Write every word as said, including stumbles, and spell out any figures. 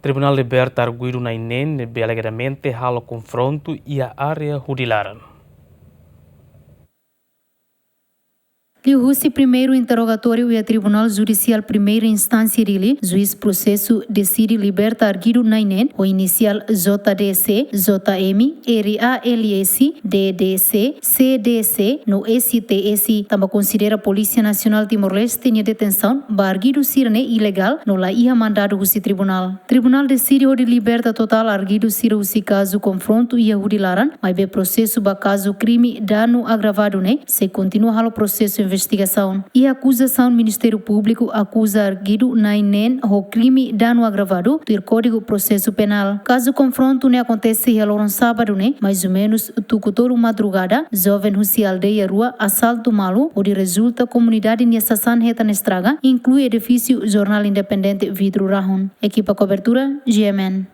Tribunál liberta arguidu na'in neen ne'ebé alegadamente halo konfrontu iha área hudi laran. Liuhusi primeiru interrogatóriu iha Tribunál Judisiál Primeira Instánsia Dili, juís prosesu deside liberta arguidu na'in neen ho inisiál J D C, J M, R A L S, D D C, C D C no S T S, tanba konsidera Polísia Nasionál Timor-Leste nia detensaun ba arguidu sira-ne'e ilegál no la iha mandadu husi tribunál. Tribunál deside hodi liberta totál arguidu sira husi kazu konfrontu iha hudi laran, maibé prosesu ba kazu krime danu agravadu ne'e sei kontinua halo prosesu investigasaun. Iha akuzasaun, Ministériu Públiku akuza arguidu na'in neen ho krime danu agravadu tuir Kódigu Prosesu Penál. Kazu konfrontu ne'e akontese iha loron sábadu ne'e, mais ou menus tuku tolu madrugada, joven husi aldeia rua asaltu malu, hodi rezulta komunidade nia sasán hetan estraga, inklui edifísiu Jornál Independente vidru rahun. Ekipa kobertura, G M N.